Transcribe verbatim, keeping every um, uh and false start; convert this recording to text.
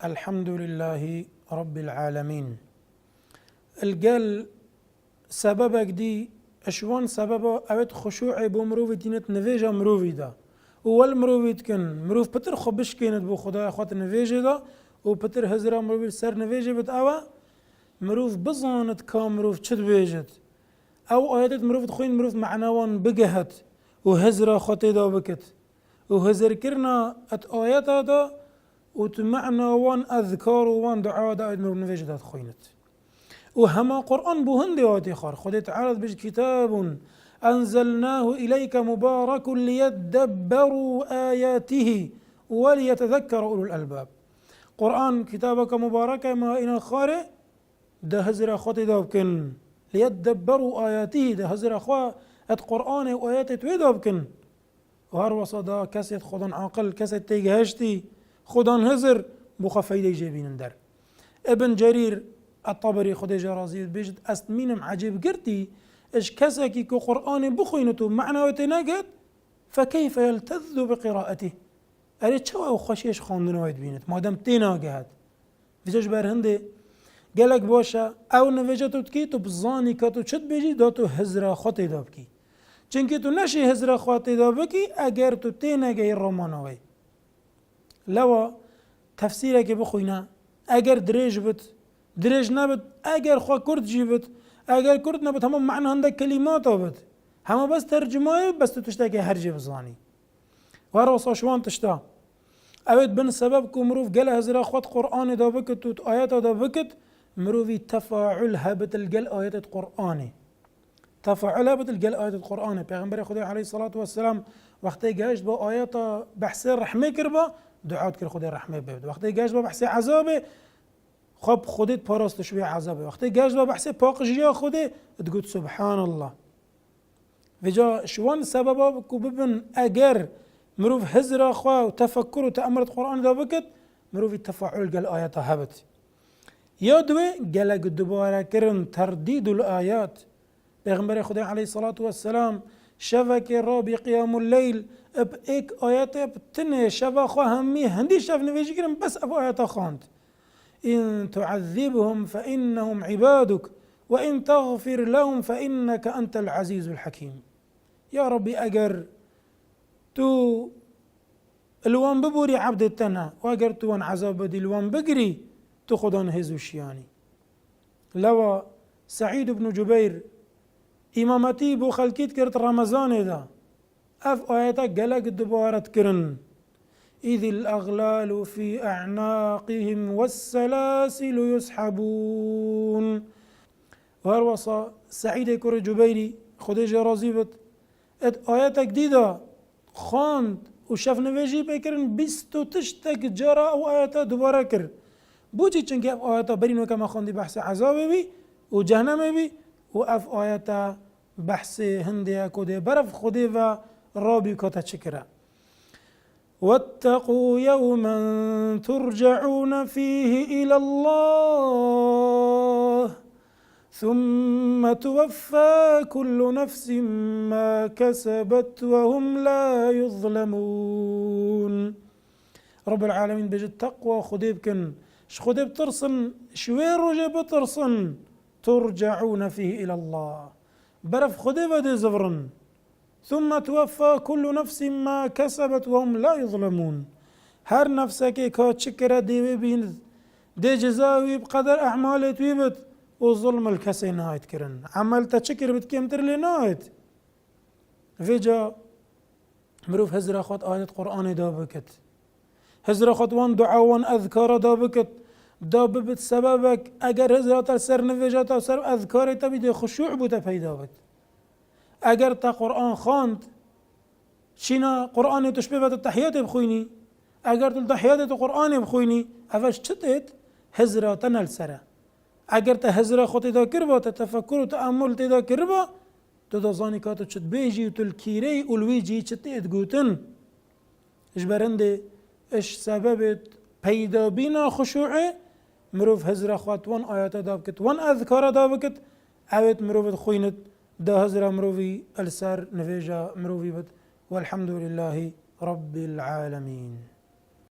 Elhamdulillahî Rabbil Alemîn. Li gel sebebek dî, ji wan sebeba ewêt xuşû'ê bo mirovî tînit nivêja mirovî de. Û wel mirovî dikin, mirov pitir xwe bişkênit bo Xwedaya xwe di nivêjê de û pitir hizra mirovî li ser nivêjê bit ew e, mirov bizanit ka mirov çi dibêjit. Ew ayetêt mirov dixwîn, mirov mana wan bigehit û hizra xwe tê de bikit. Û hizirkirina et ayeta de û tu mana wan ezkar û wan dua de ayet mirov nivêjê de dixwînit. Û hema Qur'an bo hindê ayetê xwar. Xwedê Teala dibêjit, "Kitabun enzelnahu ileyke mubarekun liyeddebberu ayatihi ve liyetezekkere ulul elbab." Qur'an kitabeke mubarek e, ma îna xwarê de hizra xwe tê de bikin. Liyeddebberu ayatihi, de hizra xwe et Qur'anê û ayetêt wê de bikin. Û her wesa da kesêt xwedan aqil, kesêt têgihiştî, xwedan hizir, bo xwe feydeyê jê bînin der. Ibn Cerîr et-Teberî, Xwedê jê razî bit, dibêjit, ez dimînim ecêbgirtî, ji kesekî ku Qur'anê bixwînit û mana wê tê neget, fekeyfe yeltezzu bi qiraetih. Erê çawa ew xweşiyê ji xwendina wê dibînit, madem tê nagehet? Vêca ji ber hindê gelek baş e, ew nivêja tu dikî, tu bizanî ka tu çi dibêjî, da tu hizra xwe tê de bikî. Çimkî tu neşî hizra xwe tê de bikî, eger tu tê negeyî romana wê. Lewa tefsîrekê bixwîne, eger dirêj bit, dirêj nebit, eger xwe kurt jî bit, eger kurt nebit, hema mana hindek kelîmata bit. Hema bes tercuma ye, bes tu tiştekê her jê bizanî. Û her wisa ji wan tişta. Ewêt bin sebeb ku mirov gele hizra xwe di Qur'anê de bikit û di ayeta de bikit, mirovî tefaul hebit li gel ayetê di Qur'anê. Tefaul hebit li gel ayetê di Qur'anê. Pêxemberê Xwedê aleyhisselatu vesselam wextê gehişt ba ayeta behsê rehmê kiriba, dua dikir Xwedê rehmê bibit. Wextê gehişt ba behsê ezabê, xwe bi Xwedê diparast ji wê ezabê. Wextê gehişt ba behsê paqijiya Xwedê, digot, "Subhanallah." Vêca ji wan sebeba ku bibin, eger mirov hizra xwe û tefekkur û teemul di Qur'anê de bikit, mirovî tefaul gel ayeta hebit. Ya duwê, gelek dubare kirin, terdîdul ayat. Pêxemberê Xwedê aleyhisselatu vesselam şevekê rabî qiyamul leyl, bi êk ayetê bi tinê şeva xwe hemî hindî şev nivêjî kirin, bes ev ayeta xwend. "In tu'ezzibhum fe innehum ibaduk ve in teğfir lehum fe inneke entel azîzul hakîm." Ya Rabbî, eger tu li wan biborî, ebdê te ne, û eger tu wan ezab bidî, li wan bigirî, tu Xudan hêz û şiyanî. Lewa Seîd ibn Cubeyr îmametî bo xelkî dikir di Remezanê de. Ev ayeta gelek dubare dikirin. "Îzil aglalu fî e'naqihim vesselasilu yushebûn." Û her wesa Seîdê kurê Cubeyrî, Xwedê jê razî bit, et ayetek dî de xwend û şevnivêjî pê kirin, bîst û tiştek cara ew ayeta dubare kir. Bo çi? Çimkî ev ayeta berî weke me xwendî behsê ezabê bî û cehnemê bî û ev ayeta behsê hindê ye ku dê berev Xwedê ve rabî ka te çi kire. "Wetteqû yewmen turceûne fîhî îlellâh, thumme tuweffâ kullu nefsin mâ kesebet ve hum lâ yuzlemûn." Rabbul Alemîn dibêje, "Teqwa Xwedê bikin, ji Xwedê bitirsin, ji wê rojê bitirsin, turceûne fîhî îlellâh." Berev Xwedê ve dê zivirin. "Thumme tuweffâ kullu nefsin mâ kesebet ve hum lâ yuzlemûn." Her nefsekê ka çi kire dê wê bînit, dê ceza wî bi qeder e'malêt wî bit û zulm li kesê nayet kirin. Emel te çi kiribit kêmtir lê nayet. Vêca mirov hizra xwe di ayet Qur'anê de bikit. Hizra xwe di wan dua, wan ezkara de bikit. Da bibit sebebek, eger hizra te li ser nivêja te û ser ezkarê te bî, dê xuşû bo te peyda bit. Eger te Qur'an xwend, çîna Qur'anê tu ji pê ve tu tehiyatê bixwînî, eger tu li tehiyatê tu Qur'anê bixwînî, ev ji çi têt? Hizra te ne li ser e. Eger te hizra xwe tê de kiriba, te tefekkur û teamul tê de kiriba, tu dizanî ka tu çi dibêjî û tu li kîrê yî û li wî cihî çi tê digotin. Ji ber hindê iş sebebê peydabîna xuşû'ê mirov hizra xwe di wan ayeta da bikit, wan ezkara da bikit, ewêt mirov dixwînit, da hizra mirovî li ser nivêja mirovî bit. Welhamdulillahî Rabbil Alemîn.